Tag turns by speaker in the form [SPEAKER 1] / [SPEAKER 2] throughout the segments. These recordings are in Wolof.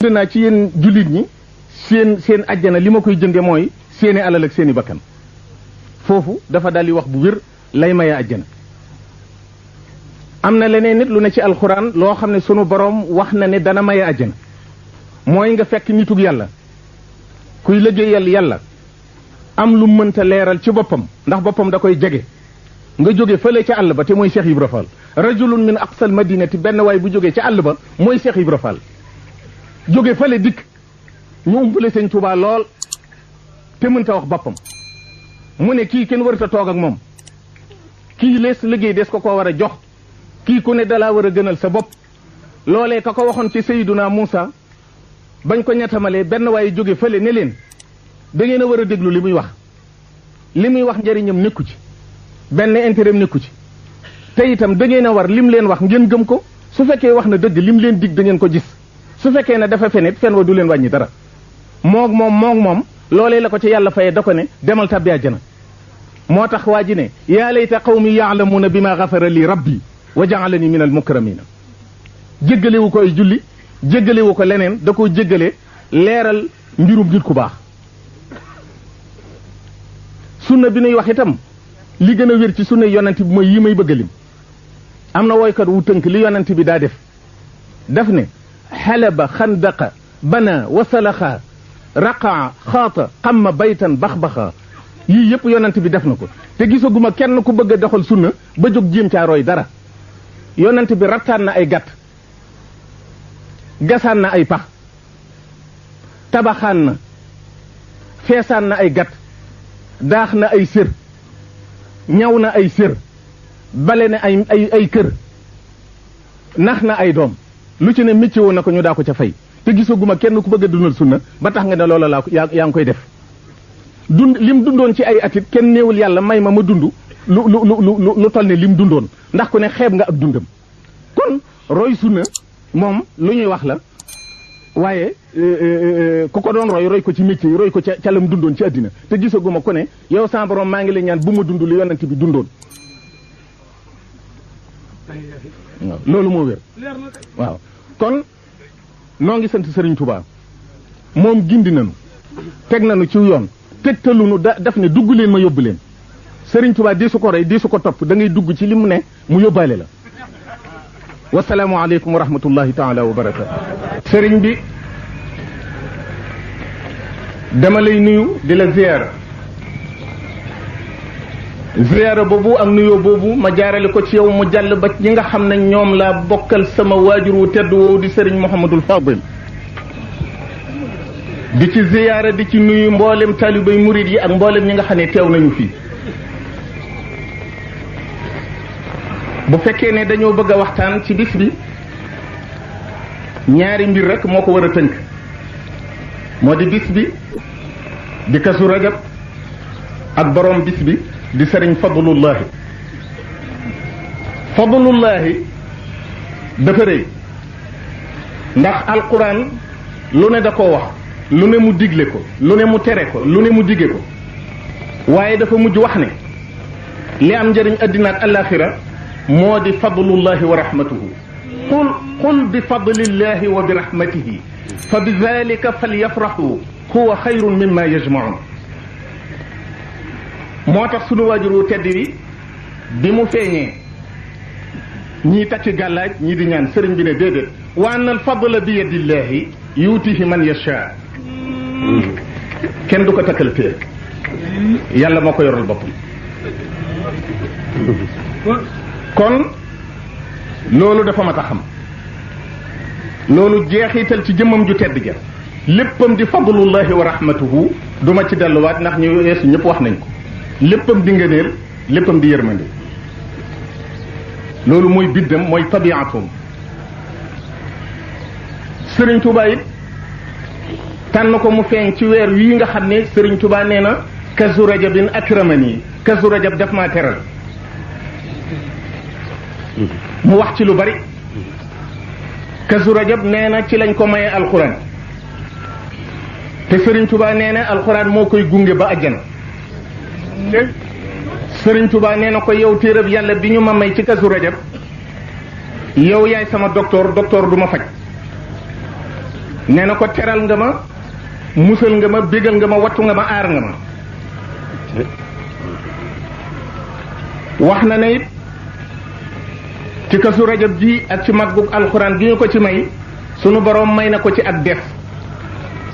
[SPEAKER 1] naa ci yéen jullit ñi seen àjjana li ma koy jënde mooy seeni alal ak seeni bakkan foofu dafa daldi wax bu wér lay maye àjjana. am na leneen nit lu ne ci alxuraan loo xam ne sunu boroom wax na ne dana maye àjjana mooy nga fekk nitug yàlla kuy liggéeyal yàlla am lu mënta leeral ci boppam ndax boppam da koy jege nga jóge fële ca àll ba te mooy Cheikh Ibra Fall rajulun min aqsal madinati benn waay bu jógee ca àll ba mooy Cheikh Ibra Fall jóge fële dikk ñu umpale sëñ Tuubaa lool te mënta wax boppam mu ne kii kenn warut a toog ak moom kii lees liggéey des ko war a jox kii ku ne dalaa war a gënal sa bopp loolee ka ko waxoon ci Seyduna Muusa bañ ko ñettamalee benn waaye jóge fële ne leen da ngeen a war a déglu li muy wax njëriñam nekku ci benn intérêt nekku ci te itam da ngeen a war lim leen wax ngeen gëm ko su fekkee wax na dëgg lim leen dig da ngeen ko gis su fekkee ne dafa fenet fen wa du leen wàññi dara moog moom loolee la ko ci yàlla faye da ko ne demal tabbi àjjana moo tax waa ji ne yaa layta qawmi yaalamuuna bima gafara li rabbi wa jaalani min al mukramina jéggalewu ko ay julli jéggalewu ko leneen da koo jéggale leeral mbirum nit ku baax sunna bi nuy wax itam li gën a wér ci sunna yonent bi mooy yi may bëgg a lim am na woykat wu tënk li yonent bi daa def ne xalaba xandaqa bana wasalaxa raqaa xaata xamma baytan baxbaxa yii yëpp yonent bi def na ko te gisaguma kenn ku bëgg a doxal sunna ba jóg jéem caa roy dara yonent bi rattaan na ay gàtt gasaan na ay pax tabaxaan na feesaan na ay gàtt daax na ay sér ñaw na ay sér bale na ay kër nax na ay doom lu ci ne métier woon na ko ñu daa ko ca fay te gisaguma kenn ku bëgg a dundal sunna ba tax nga ne loola yaa ngi koy def lim dundoon ci ay atit kenn néewul yàlla may ma dund lu toll ne lim dundoon ndax ku ne xeeb nga ak dundam kon roy sunna moom lu ñuy wax la waaye ku ko doon roy ko ci métier yi roy ko ca lam dundoon ci àddina te gisaguma ku ne yow sa borom maa ngi lay ñaan bu ma dund li yonent bi dundoon waaw loolu moo wér waaw kon noo ngi sant Serigne Touba moom gindi nañu teg nañu ci yoon tegtalunu daf ne dugg leen ma yóbbu leen Serigne Touba di su ko rey di su ko topp da ngay dugg ci li mu ne mu yóbbaale la wasalaamu aleykum wa rahmatullahi taala wa barakatu sëriñ bi dama lay nuyu di la ziyaara boobu ak nuyoo boobu ma jaarale ko ci yow mu jàll ba ñi nga xam ne ñoom laa bokkal sama waajur wu tedd woowu di sëriñ Mouhamadul Fadil di ci ziyaara di ci nuyu mboolem taalibay murid yi ak mboolem ñi nga xam ne teew nañu fii bu fekkee ne dañoo bëgg a waxtaan ci bis bi ñaari mbir rek moo ko war a tënk moo di bis bi di Kazu Rajab ak borom bis bi di sëriñ fadlullahi dafa rëy ndax alquran lu ne da koo wax lu ne mu digle ko lu ne mu tere ko lu ne mu dige ko waaye dafa mujj wax ne li am njëriñ addina ak alaxira moo di fadlullahi wa rahmatuhu qul bi fadlillahi wa bi rahmatihi fa bi dalika falyafrahu huwa xayrun mimma yajmaun moo tax sunu waajur wu tedd bi mu feeñee ñii takki gàllaaj ñii di ñaan sëriñ bi ne déedéet wa anna al fadla bi yadillahi yuutihi man yasha kenn du ko takkal téer yàlla moo ko yoral boppam kon loolu dafa mat a xam loolu jeexital ci jëmmam ju tedd ja léppam di fadlullahi wa rahmatuhu duma ci delluwaat ndax ñu yeesu ñëpp wax nañ ko léppam di ngëneel léppam di yërmande loolu mooy biddam mooy tabiatum Sëriñ Tuubaa it tànn ko mu feeñ ci weer wii nga xam ne Sëriñ Tuubaa nee na Kazu Rajabin akramani Kazu Rajab daf maa teral mu wax ci lu bari Kazu Rajab nee na ci lañ ko maye alxuraan te Sëriñ Tuubaa nee na alxuraan moo koy gunge ba àjjana Sëriñ Tuubaa nee na ko yow téerab yàlla bi ñu ma may ci Kazu Rajab yow yaay sama docteur du ma faj nee na ko teral nga ma musal nga ma bégal nga ma wattu nga ma aar nga ma wax na ne it ci kasu rajab ji ak ci màggug alxuraan gi ñu ko ci may sunu boroom may na ko ci ak def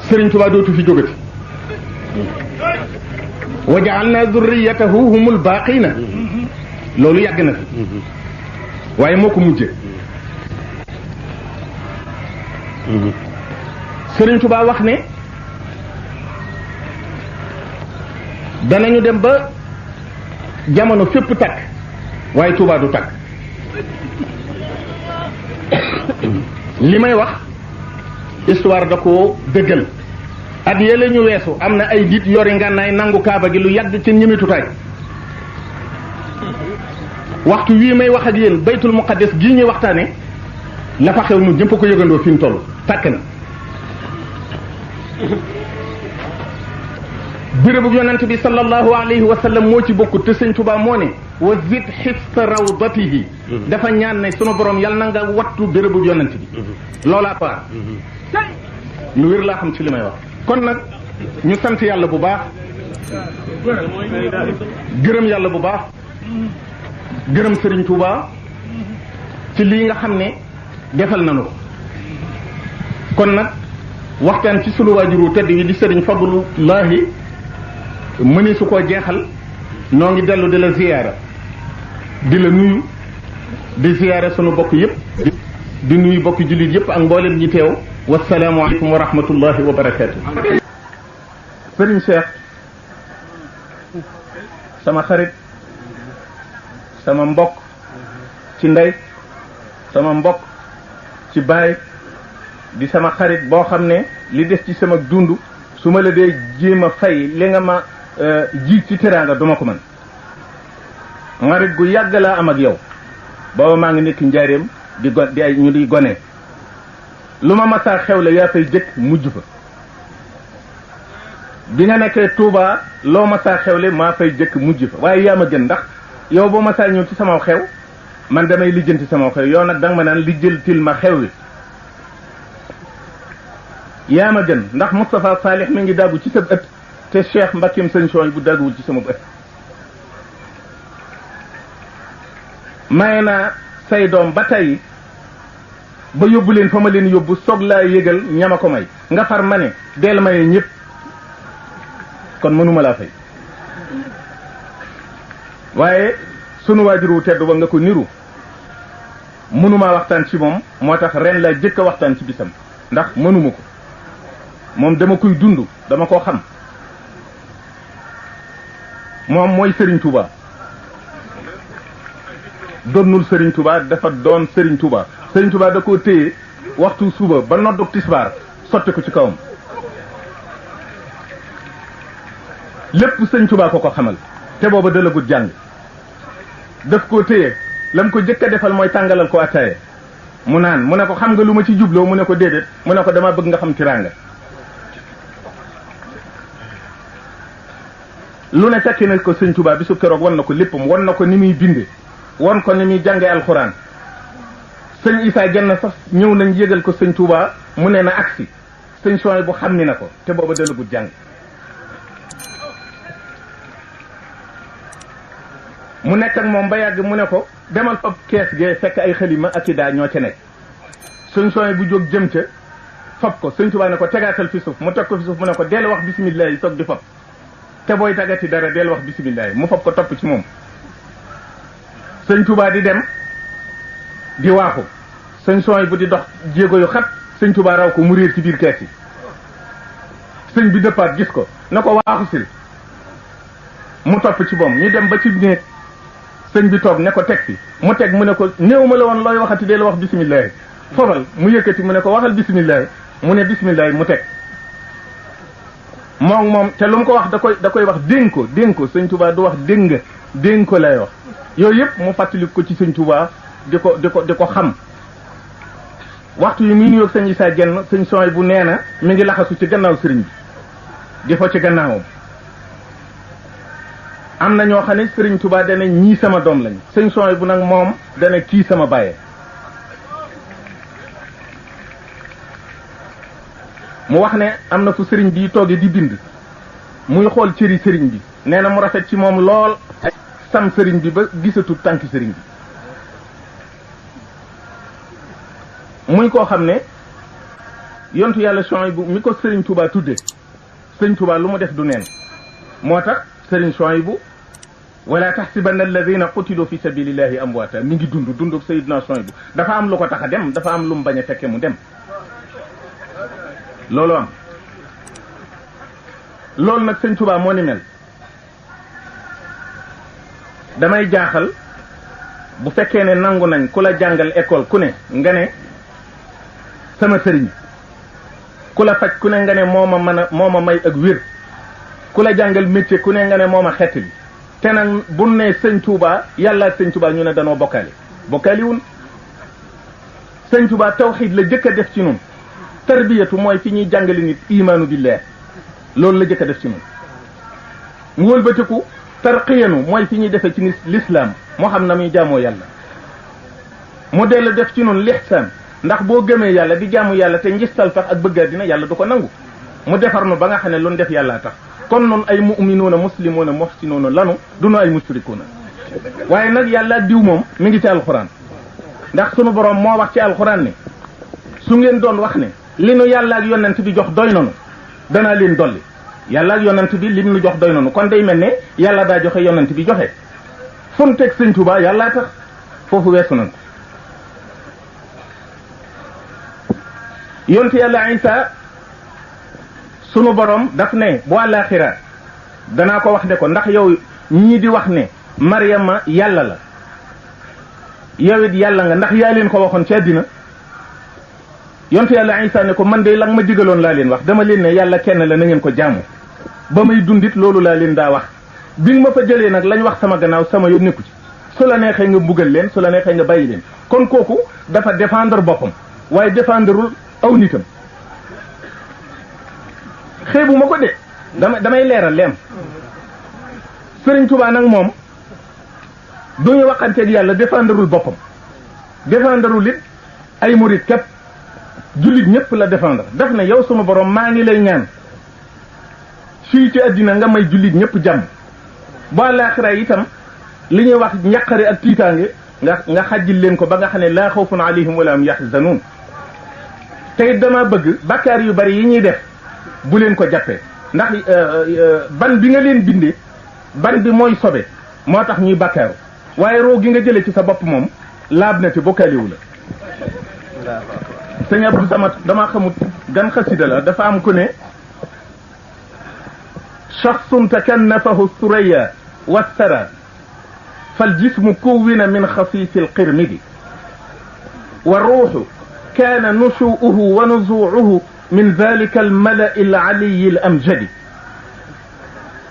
[SPEAKER 1] Sëriñ Tuubaa dootu fi jógati wa ja'alna zurriyatahu humul baaqina loolu yàgg na fi waaye moo ko mujje Sëriñ Tuubaa wax ne danañu dem ba jamono fépp takk waaye Tuubaa du takk li may wax histoire da ko dëggal at yële ñu weesu am na ay nit yori ngànnaay nangu kaaba gi lu yàgg ci ñimitutaay waxtu wii may wax ak yéen baytul muqaddas gii ñuy waxtaane la fa xew nu ñëpp ko yëgandoo fi mu toll tàkk na bérébu yonent bi sallallahu alayhi wa sallam moo ci bokkut te sëñ Tuubaa moo ne wa zid xifsa rawdatihi dafa ñaan ne sunu borom yal na nga wattu bérébu yonent bi loolaa paar lu wér laa xam ci li may wax kon nag ñu sant yàlla bu baax gërëm yàlla bu baax gërëm Sëriñ Tuubaa ci lii nga xam ne defal nañu ko kon nag waxtaan ci sunu waajuru tedd yi di Sëriñ Fadlullahi mëni su koo jeexal noo ngi dellu di la ziyaara di la nuyu di ziyaara sunu bokk yépp di nuyu bokk jullit yépp ak mboolem ñi teew wasalaamu aleykum wa rahmatullahi wa barakaatu. Sëriñ Cheikh sama xarit sama mbokk ci ndey sama mbokk ci baay di sama xarit boo xam ne li des ci sama dund su ma la dee jéem a fay li nga ma ji ci teraanga duma ko mën xarit gu yàgg laa am ak yow booba maa ngi nekk njaareem di ay ñu di gone lu ma masaa xewle yaa fay jëkk mujj fa bi nga nekkee Touba loo masaa xewle maa fay jëkk mujj fa waaye yaa ma gën ndax yow boo masaa ñëw ci sama xew man damay lijjanti sama xew yow nag danga ma naan lijjantil ma xew wi yaa ma gën ndax Moustapha Salih mi ngi daggu ci sa ëtt te Cheikh Mbakkim sëñ Sooy bu dagguwul ci sama ëtt maye naa say doom ba tey ba yóbbu leen fa ma leen yóbbu soog laa yëgal ñama ko may nga far ma ne deel maye ñëpp kon mënuma laa fay waaye sunu waajur wu tedd ba nga ko niru mënumaa waxtaan ci moom moo tax ren laa jëkk a waxtaan ci bisam ndax mënuma ko moom dama koy dund dama ko xam moom mooy Serigne Touba donnul Serigne Touba dafa doon Serigne Touba Serigne Touba da koo téye waxtu suba ba nodduk tisbaar sotti ko ci kawam lépp Serigne Touba ko xamal te booba dalagut jàng daf koo téye lam ko jëkk a defal mooy tàngalal ko attaaye mu naan mu ne ko xam nga lu ma ci jubloo mu ne ko déedéet mu ne ko dama bëgg nga xam tiraanga lu ne fekki na ko sëñ Touba bisu keroog wan na ko léppam wan na ko ni muy binde wan ko ni muy jàngee alxuraan sëñ Issa Dieng sax ñëw nañ yëgal ko sëñ Touba mu ne na agsi sëñ Sooy bu xam ni na ko te booba dalagut jàng mu nekk ak moom ba yàgg mu ne ko demal fab kees gee fekk ay xalima ak i daa ñoo ca nekk sëñ Sooy bu jóg jëm ca fab ko sëñ Touba ne ko tegaatal fi suuf mu teg ko fi suuf mu ne ko deel wax bisimilah yi soog di fab te booy tagati dara del wax bisimilah mu fab ko topp ci moom sëñ Touba di dem di waaxu sëñ Sooy bu di dox jéego yu xat sëñ Touba raw ko mu réer ci biir kees yi sëñ bi dëppaat gis ko na ko waaxu sil mu topp ci moom ñu dem ba ci néeg sëñ bi toog ne ko teg fi mu teg mu ne ko néew ma la woon looy waxati del wax bisimilah fobal mu yëkkati mu ne ko waxal bisimilah mu ne bisimilah mu teg moom te lu mu ko wax da koy wax dénk ko sëñ Touba du wax dégg nga dénk ko lay wax yooyu yëpp mu fàttali ko ci sëñ Touba di ko xam waxtu yi muy nuyoog sëñ Issa Dieng sëñ Sooy bu nee na mi ngi laxasu ci gannaaw sëriñ bi di fa ci gannaawam am na ñoo xam ne sëriñ Touba dana ñii sama doom lañ sëñ Sooy bu nag moom dana kii sama bàyyee mu wax ne am na fu sëriñ bi toogee di bind muy xool cëri sëriñ bi nee na mu rafet ci moom lool sam sëriñ bi ba gisatul tànki sëriñ bi muy koo xam ne yontu yàlla Shuaybu mi ko sëriñ Touba tudde sëriñ Touba lu mu def du neen moo tax sëriñ Shuaybu wala taxsibanna alladina qutilu fi sabilillahi amwaata mi ngi dunduk Seydina Shuaybu dafa am lu ko tax a dem dafa am lu mu bañ a fekke mu dem loolu am loolu nag sëriñ Touba moo ni mel damay jaaxal bu fekkee ne nangu nañ ku la jàngal école ku ne nga ne sama sëriñ ku la faj ku ne nga ne moo ma may ak wér ku la jàngal métier ku ne nga ne moo ma xett bi te nag bu ne sëñ Touba yàlla sëñ Touba ñu ne danoo bokkaali wun sëñ Touba tawxiid la jëkk a def ci nun tarbiyatu mooy fi ñuy jàngale nit imaanu billah loolu la jëkk a def ci nun mu wëlbatiku tarqiyanu mooy fi ñuy defee ci l'islam moo xam na muy jaamoo yàlla mu dellu def ci nun lihsaan ndax boo gëmee yàlla di jaamu yàlla te ngistal tax ak bëgga dina yàlla du ko nangu mu defar nu ba nga xam ne lu nu def yàllaa tax kon nun ay mu'minuuna muslimuuna muhsinuuna lanu du nu ay mushrikuuna waaye nag yàlla ak diw moom mi ngi ci alxuraan ndax sunu borom moo wax ci alxuraan ne su ngeen doon wax ne li nu yàlla ak yonent bi jox doy nanu danaa leen dolli yàlla ak yonent bi lim nu jox doy nanu kon day mel ne yàlla daa joxe yonent bi joxe fu nu teg sëñ Tuubaa yàllaa tax foofu weesu nañ yonte yàlla Isa sunu borom daf ne bu àllaaxira danaa ko wax ne ko ndax yow ñii di wax ne Maryama yàlla la yow it yàlla nga ndax yaa leen ko waxoon ci àddina yonte yàlla Isa ne ko man de la nga ma digaloon laa leen wax dama leen ne yàlla kenn la na ngeen ko jaamu ba may dundit loolu laa leen daa wax bi nga ma fa jëlee nag lañ wax sama gannaaw sama yoon nekku ci su la neexee nga mbugal leen su la neexee nga bàyyi leen kon kooku dafa défendre boppam waaye défendreul aw nitam xeebu ma ko de damay leeral leen Sëriñ Tuubaa nag moom duñu waxanteeg yàlla défendreul boppam défendreul it ay murit képp jullit ñëpp la défendre daf na yow suma borom maa ngi lay ñaan fii ci àddina nga may jullit ñëpp jàmm ba laaxira itam li ñuy wax njaqare ak tiitaange nga xajjil leen ko ba nga xam ne laa xawfun alayhim wala hum yaxzanuun tey dama bëgg bakkaar yu bari yi ñuy def bu leen ko jàppee ndax ban bi nga leen bindee ban bi mooy sobe moo tax ñuy bakkaaru waaye roo gi nga jëlee ci sa bopp moom laab na ci bokkaaliwu la sëñ Abdou Samad dama xamut gan xasida la dafa am ku ne shaxsun takannafahu suraya wassara fal jismu kuwina min xasiisi alqirmidi wa ruuxu kaana nushuuhu wa nuzuuhu min dalika almalai alaliyi alamjadi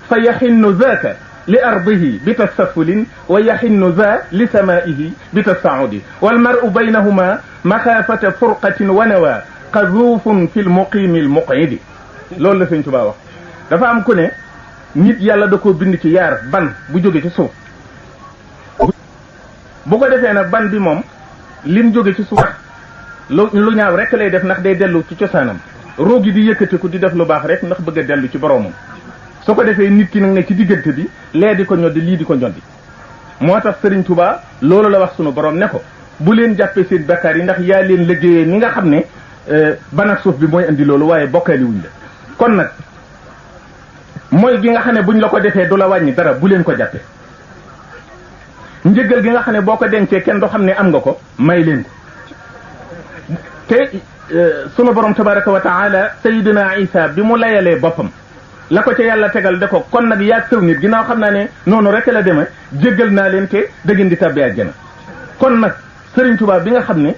[SPEAKER 1] fa yaxinnu zaaka li ardihi bitasafulin wa yaxinnu za li samaihi bitasaudi walmaru baynahuma maxaafata furqatin wa nawa qazuufun fi lmuqimi almuqidi loolu la Sëñ Tuubaa wax dafa am ku ne nit yàlla da koo bind ci yaar ban bu jóge ci suuf bu ko defee nag ban bi moom lim jóge ci suuf lu ñaaw rek lay def ndax day dellu ci cosaanam roogi di yëkkatiku di def lu baax rek ndax bëgg a dellu ci boroomam su ko defee nit ki nag ne ci diggante bi lee di ko ñoddi lii di ko ñoddi moo tax Sëriñ Tuubaa loolu la wax sunu borom ne ko bu leen jàppee seen bakkaar yi ndax yaa leen liggéeyee ni nga xam ne ban ak suuf bi mooy indi loolu waaye bokkaali wuñ la kon nag mooy gi nga xam ne buñ la ko defee du la wàññi dara bu leen ko jàppee njëggal gi nga xam ne boo ko dencee kenn du xam ne am nga ko may leen ko te sunu borom tabaraka wa taala sayidina Isa bi mu layalee boppam la ko ca yàlla tegal de ko kon nag yaag sëw nit ginnaaw xam naa ne noonu rek la demee jéggal naa leen te da ngeen di tabbi àjjana kon nag Sëriñ Tuubaa bi nga xam ne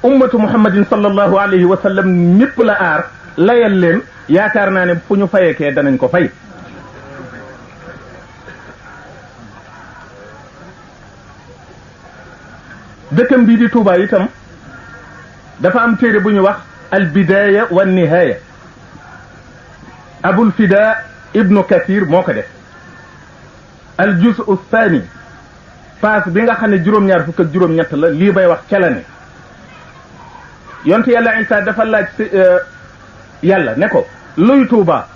[SPEAKER 1] ummatu muhammadin sallallahu alayhi wa sallam ñëpp la aar layal leen yaakaar naa ne fu ñu fayekee danañ ko fay dëkkam bii di Tuubaa itam dafa am téere bu ñu wax al bidaaya wa nihaaya abul fida ibnu kathir moo ko def al juzu thani paas bi nga xam ne juróom-ñaar fukk ak juróom-ñett la lii bay wax ca la ne yonte yàlla Isa dafa laaj yàlla ne ko luy Touba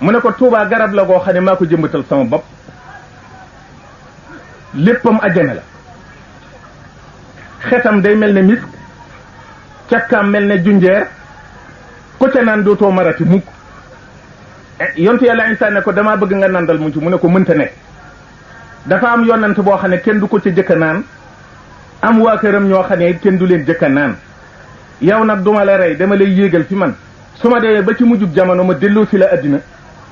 [SPEAKER 1] mu ne ko Touba garab la goo xam ne maa ko jëmbatal sama bopp léppam àjjana la xetam day mel ne misk cakkaam mel ne junjeer ko ca naan dootoo marati mukk yontu yàlla Isaa ne ko damaa bëgg nga nandal mu ci mu ne ko mënta nekk dafa am yonent boo xam ne kenn du ko ca jëkka naan am waa këram ñoo xam ne kenn du leen jëkka naan yow nag duma la rey dama lay yéegal fi man su ma demee ba ci mujjub jamono ma delloo si la addina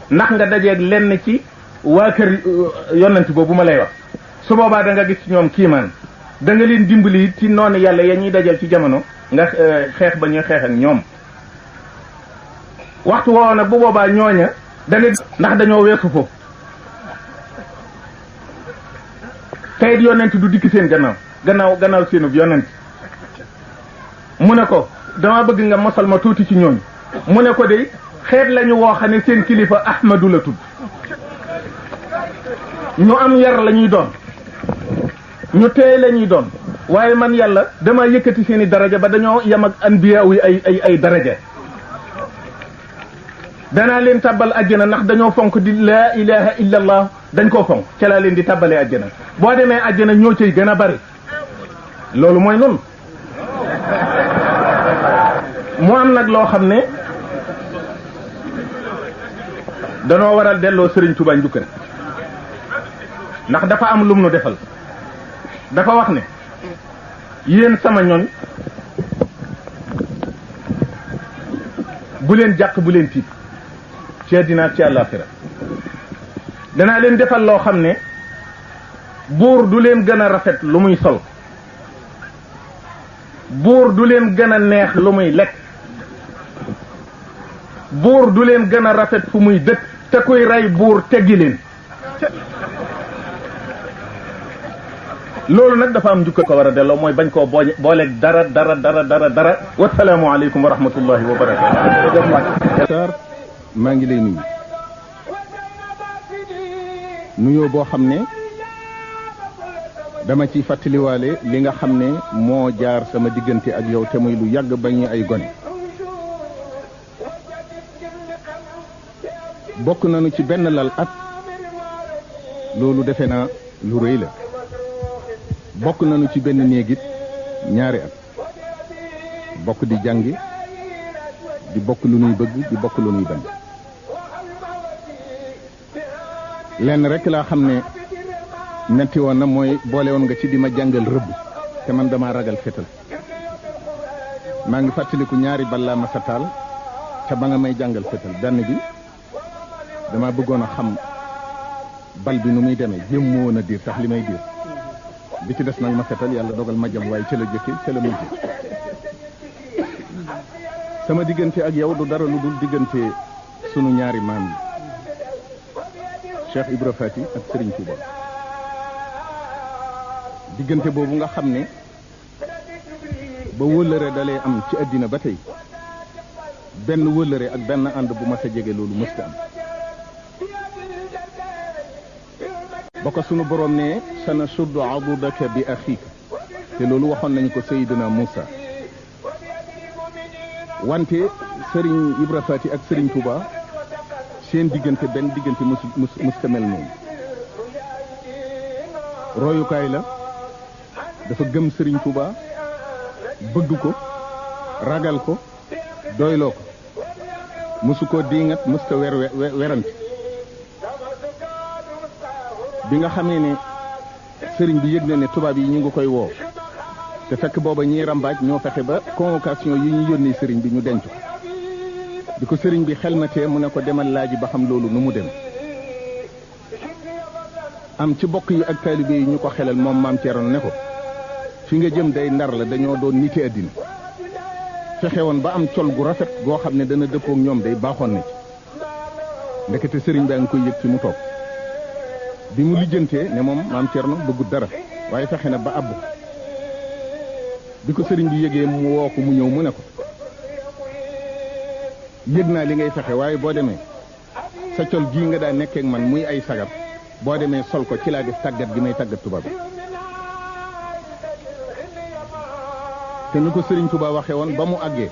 [SPEAKER 1] ndax nga dajeeg lenn ci waa kër yonent boobu ma lay wax su boobaa da nga gis ci ñoom kiimaan da nga leen dimbali ci noonu yàlla ya ñuy dajal ci jamono nga xeex ba ñuy xeex ak ñoom waxtu woowu nag bu boobaa ñooña da nga ndax dañoo weesu foofu tayit yonent du dikk seen gannaaw seenub yonent mu ne ko dama bëgg nga mosal ma tuuti ci ñooñu mu ne ko de xeet lañu woo xam ne seen kilifa Ahmadu la tudd ñu am yar la ñuy doon ñu teey la ñuy doon waaye man yàlla dama yëkkati seen i daraja ba dañoo yem ak anbiya yi ay daraja danaa leen tàbbal àjjana ndax dañoo fonk di laa ilaha illa allah dañ koo fonk ca laa leen di tàbbalee àjjana boo demee àjjana ñoo cay gën a bari loolu mooy noonu mu am nag loo xam ne danoo waral delloo Sëriñ Tuubaa njukkal ndax dafa am lum nu defal dafa wax ne yéen sama ñoñ bu leen jàq bu leen tiit ci àddina ci àllaaxira danaa leen defal loo xam ne buur du leen gën a rafet lu muy sol buur du leen gën a neex lu muy lekk buur du leen gën a rafet fu muy dëkk te kuy rey buur teggi leen loolu nag dafa am njukka ko war a delloo mooy bañ koo booleeg dara wasalaamu aleykum wa rahmatullahi wa barakatu
[SPEAKER 2] maa ngi lay nuyu nuyoo boo xam ne dama ci fàttaliwaale li nga xam ne moo jaar sama diggante ak yow te muy lu yàgg ba ñu ay gone bokk nañu ci benn lal at loolu defe naa lu rëy la bokk nañu ci benn néegit ñaari at bokk di jàngi di bokk lu nuy bëgg di bokk lu nuy bañ lenn rek laa xam ne metti woon na mooy boole woon nga ci di ma jàngal rëbb te man dama ragal fetal maa ngi fàttaliku ñaari bal laa ma sa taal ca ba nga may jàngal fetal benn bi dama bëggoon a xam bal bi nu muy demee jéem mu woon a diir sax li may diir bi ci des nag ma fetal yàlla dogal ma jam waaye ca la jëkki ca la mujj sama diggante ak yow du dara lu dul diggante sunu ñaari maam yi Cheikh Ibra Fati ak Serigne Touba diggante boobu nga xam ne ba wëllëre dalee am ci àddina ba tey benn wëllëre ak benn ànd bu ma sa jege loolu mësta am ba ko sunu borom ne sana suddu adudaka bi axiika te loolu waxoon nañu ko Seydina Moussa wante Serigne Ibra Fati ak Serigne Touba seen diggante benn diggante mësta mel noonu royukaay la dafa gëm Serigne Touba bëgg ko ragal ko doyloo ko mësu ko diingat mësta werante bi nga xamee ne sëriñ bi yëg na ne tubaab yi ñu ngi koy woo te fekk booba ñiy rambaaj ñoo fexe ba convocation yi ñu yónnee sëriñ bi ñu denc ko bi ko sëriñ bi xelmatee mu ne ko demal laaji ba xam loolu nu mu dem am ci bokk yi ak taalibe yi ñu ko xelal moom maam Thierno ne ko fi nga jëm day ndar la dañoo doon nite àddina fexe woon ba am col gu rafet goo xam ne dana dëppook ñoom day baaxoon na ci ndekete sëriñ baa ngi koy yëg fi mu toog bi mu lijjantee ne moom maam Thierno bëggut dara waaye fexe na ba abbu bi ko sëriñ bi yëgee mu woo ko mu ñëw mu ne ko yëg naa li ngay fexe waaye boo demee sa col gii nga daa nekkee ak man muy ay sagar boo demee sol ko ci laa def tàggat gi may tàggat tubaab bi te ni ko sëriñ Tuubaa waxee woon ba mu àggee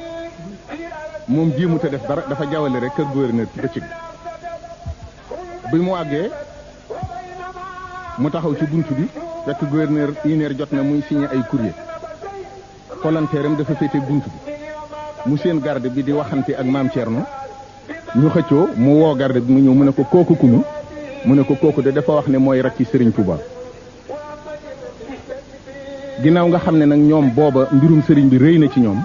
[SPEAKER 2] moom jéemu te def dara dafa jawale rek kër gouverneur ci bëccëg bi mu àggee mu taxaw ci bunt bi fekk gouverneur une heure jot na muy signé ay courrier volontaire am dafa féete bunt bi mu seen garde bi di waxante ak maam Thierno ñu xëccoo mu woo garde bi mu ñëw mu ne ko kooku kumu mu ne ko kooku de dafa wax ne mooy rakki Serigne Touba ginnaaw nga xam ne nag ñoom booba mbirum Serigne bi rëy na ci ñoom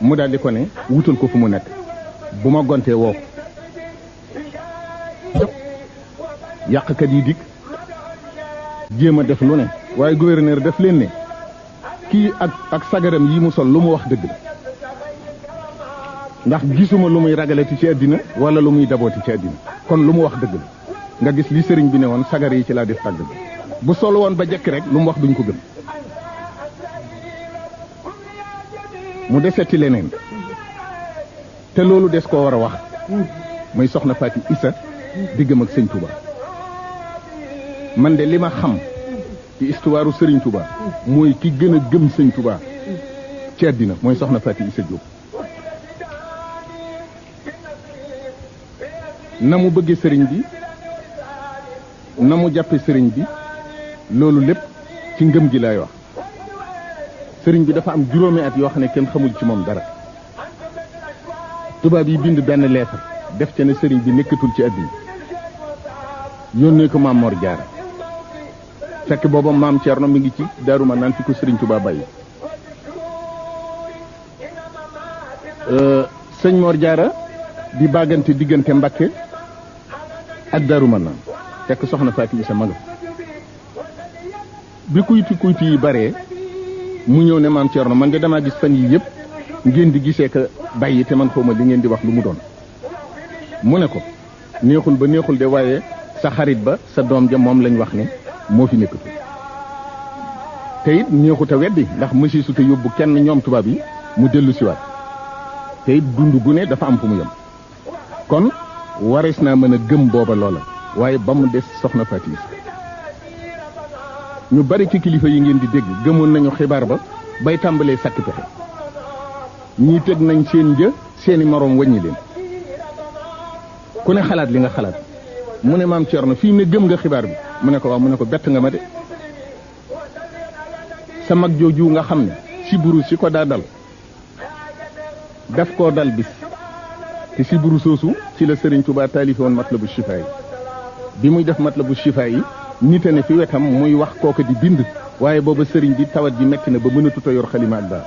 [SPEAKER 2] mu daal di ko ne wutal ko fu mu nekk bu ma gontee woo ko yàqkat yi dikk jéem a def lu ne waaye gouverneur def leen ne kii ak sagaram yi mu sol lu mu wax dëgg la ndax gisuma lu muy ragalati ci àddina wala lu muy dabooti ci àddina kon lu mu wax dëgg la nga gis li sëriñ bi ne woon sagar yi ci laa def tàgg bi bu sol woon ba jekk rek lu mu wax duñ ko gëm mu deseti leneen te loolu des koo war a wax muy soxna Faati Isa diggam ak sëñ Touba man de li ma xam ci histoire sëriñ Touba mooy ki gën a gëm sëñ Touba ci àddina mooy soxna Faati Isa Diop na mu bëggee sëriñ bi na mu jàppe sëriñ bi loolu lépp ci ngëm gi laay wax sëriñ bi dafa am juróomi at yoo xam ne kenn xamul ci moom dara tubaab yi bind benn lettre def ca ne sëriñ bi nekkatul ci àddina yónnee ko maam Mor Jaara fekk booba maam Thierno mi ngi ci Daaru Manaan fi ko sëriñ Touba bàyyi sëñ Mor Jaara di bàggante diggante Mbakke ak Daaru Manaan fekk soxna Faati Isa ma nga bi kuyti yi bare mu ñëw ne maam Thierno man de damaa gis fan yi yëpp ngeen di gisee ka bàyyi te man xawma li ngeen di wax lu mu doon mu ne ko neexul ba neexul de waaye sa xarit ba sa doom ja moom lañ wax ne moo fi nekkatu te it neexut a weddi ndax mësi su te yóbbu kenn ñoom tubaab yi mu dellu siwaat te it dund gu ne dafa am fu mu yem kon warees naa mën a gëm booba loola waaye ba mu des soxna Faati Isa ñu bari ci kilifa yi ngeen di dégg gëmoon nañu xibaar ba bay tàmbalee sàkk pexe ñii teg nañ seen një seeni moroom wàññi leen ku ne xalaat li nga xalaat mu ne maam Thierno fii ne gëm nga xibaar bi mu ne ko waaw mu ne ko bett nga ma de sa mag jooju nga xam ne siburu si ko daa dal daf koo dal bis te siburu soosu ci la Serigne Touba taalife woon Matlabu Chifa yi bi muy def Matlabu Chifa yi nite ne fi wetam muy wax kooka di bind waaye booba sëriñ bi tawat ji metti na ba mënatut a yor xalima ak daa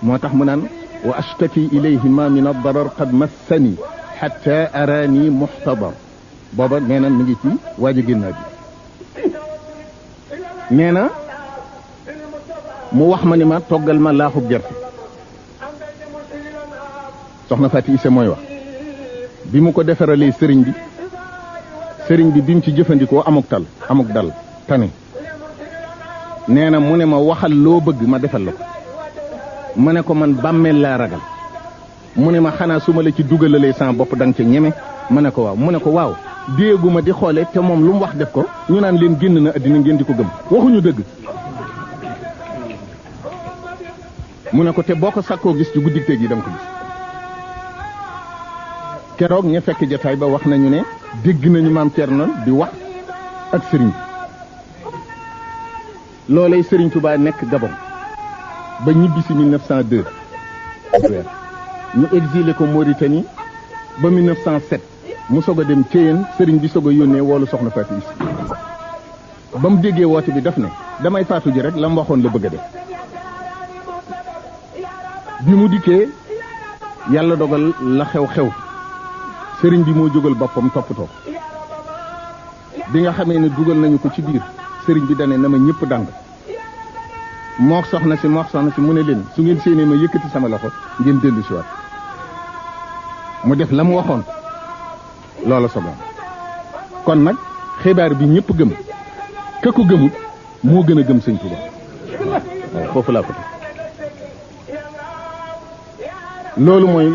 [SPEAKER 2] moo tax mu naan wa ashtaki ilayhi ma min ad-darar qad massani hatta arani muhtadar booba nee na mi ngi ci waaj a génnaa bi nee na mu wax ma ni ma toggal ma laaxub gerte soxna Faati Isa mooy wax bi mu ko defaralee sëriñ bi bi mu ci jëfandikoo amuk dal tane nee na mu ne ma waxal loo bëgg ma defal la ko ma ne ko man bàmmeel laa ragal mu ne ma xanaa su ma la ci dugalalee sama bopp danga ca ñeme ma ne ko waaw mu ne ko waaw déeguma di xoole te moom lu mu wax def ko ñu naan leen génn na àddina ngeen di ko gëm waxuñu dëgg mu ne ko te boo ko sakkoo gis ci guddi teeg yi danga ko gis keroog ña fekk jataay ba wax nañu ne dégg nañu maam Thierno di wax ak sëriñ bi loolay sëriñ Touba nekk Gabon ba ñibbi si 1902 ñu exilé ko Mauritanie ba 1907 mu soog a dem Thiéyène sëriñ bi soog a yónnee woolu soxna Faati Isa ba mu déggee woote bi daf ne damay faatu ji rek la mu waxoon la bëgg a def bi mu dikkee yàlla dogal la xew sëriñ bi moo jógal boppam toppatoo bi nga xamee ne dugal nañu ko ci biir sëriñ bi dane na ma ñëpp dàng mook soxna si mu ne leen su ngeen séenee ma yëkkati sama loxo ngeen dellu si waat mu def la mu waxoon loola sogoon kon nag xibaar bi ñëpp gëm ka ko gëmut moo gën a gëm sëñ Tuuba waaw foofu laa ko teg loolu mooy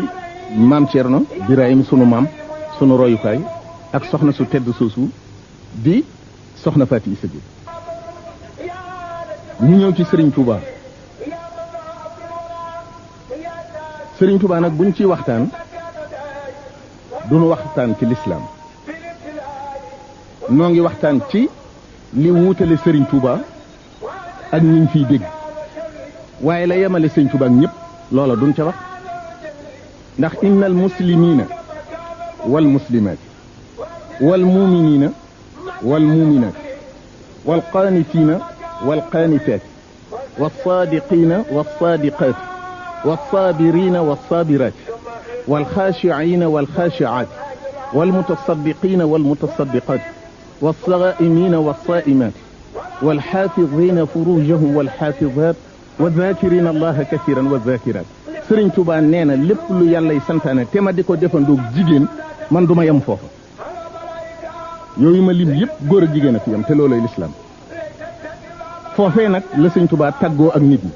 [SPEAKER 2] maam Thierno Birahim sunu maam sunu royukaay ak soxna su tedd soosu di soxna Faati Isa Diop ñu ñëw ci Serigne Touba Sëriñ Tuubaa nag buñ ciy waxtaan duñu waxtaan ci lislaam noo ngi waxtaan ci li wuutale Sëriñ Tuubaa ak ñiñ fiy dégg waaye la yemale Sëriñ Tuubaa ak ñëpp loola duñ ca wax ndax innal muslimina wal muslimat wal muminina wal muminat wal qanitina wal qanitat wal sadiqina wal sadiqat wal sabirina wal sabirat wal khashi'ina wal khashi'at wal mutasaddiqina wal mutasaddiqat wal saa'imina wal sa'imat wal hafizina furujahum wal hafizat wa dhakirina allaha kathiran wa dhakirat Sëriñ Tuubaa nee na lépp lu yàllay santaane te ma di ko defandoog jigéen man du ma yem foofa yooyu ma lim yëpp góor ak jigéen a fi yem te loolay lislaam foofee nag la Sëriñ Tuubaa tàggoo ak nit ñi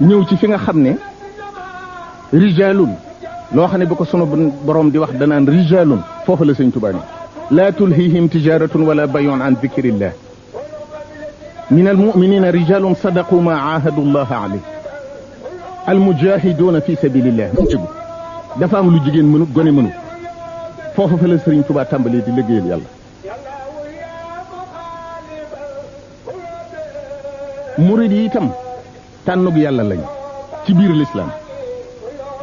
[SPEAKER 2] ñëw ci fi nga xam ne rijaalun loo xam ne bu ko sunu borom di wax danaan rijaalun foofa la Sëriñ Tuubaa ni laa tulhihim tijaratun wala bayun an dikrillah min almuminina rijalun sadaqu ma aahadu llaha alayh almujahiduna fi sabilillah dafa am lu jigéen mënut gone mënut foofu fa la Sëriñ Tuubaa tàmbalee di liggéeyal yàlla murid yi itam tànnug yàlla lañ ci biir lislaam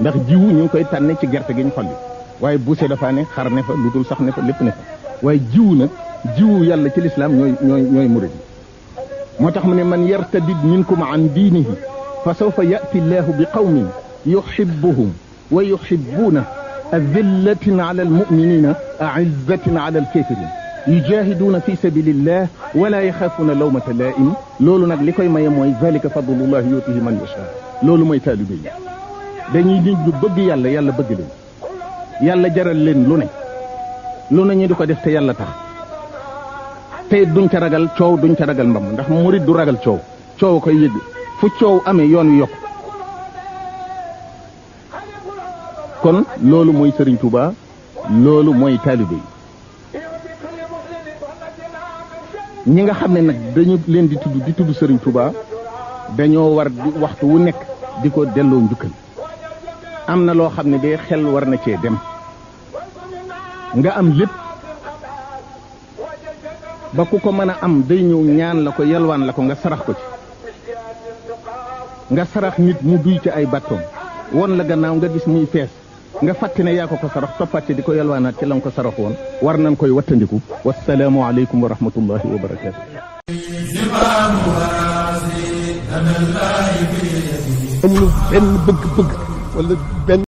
[SPEAKER 2] ndax jiwu ñu ngi koy tànne ci gerte gi ñu xolli waaye buuse dafa ne xar ne fa lu dul sax ne fa lépp ne fa waaye jiwu nag jiwu yàlla ci lislaam ñooy murid yi moo tax mu ne man yartadid minkum an diinihi fa sawfa ya'ti llahu bi qawmin yuhibbuhum wa yuhibbuuna adillatin ala almuminina a'izzatin ala alkafirin yujahiduuna fi sabilillah wala yaxaafuuna lawmata laa'im loolu nag li koy maye mooy zalika fadlullahi yutihi man yasha loolu mooy taalibe yi dañuy nit ñu bëgg yàlla yàlla bëgg leen yàlla jaral leen lu ne ñu di ko def te yàlla tax te duñ ca ragal coow duñ ca ragal mbam ndax murid du ragal coow coow koy yëg fu coow amee yoon wi yokk kon loolu mooy Sëriñ Tuubaa loolu mooy taalibe yi ñi nga xam ne nag dañu leen di tudd Sëriñ Tuubaa dañoo war di waxtu wu nekk di ko delloo njukkal am na loo xam ne de xel war na cee dem nga am lépp ba ku ko mën a am day ñëw ñaan la ko yalwaan la ko nga sarax ko ci nga sarax nit mu duy ci ay battoom won la gannaaw nga gis muy fees nga fàtte ne yaa ko sarax toppaat ci di ko yalwaanaat ci la nga ko sarax woon war nañ koy wattandiku wassalaamu aleykum wa rahmatullahi wa barakaatu
[SPEAKER 3] amul benn bëgg-bëgg wala benn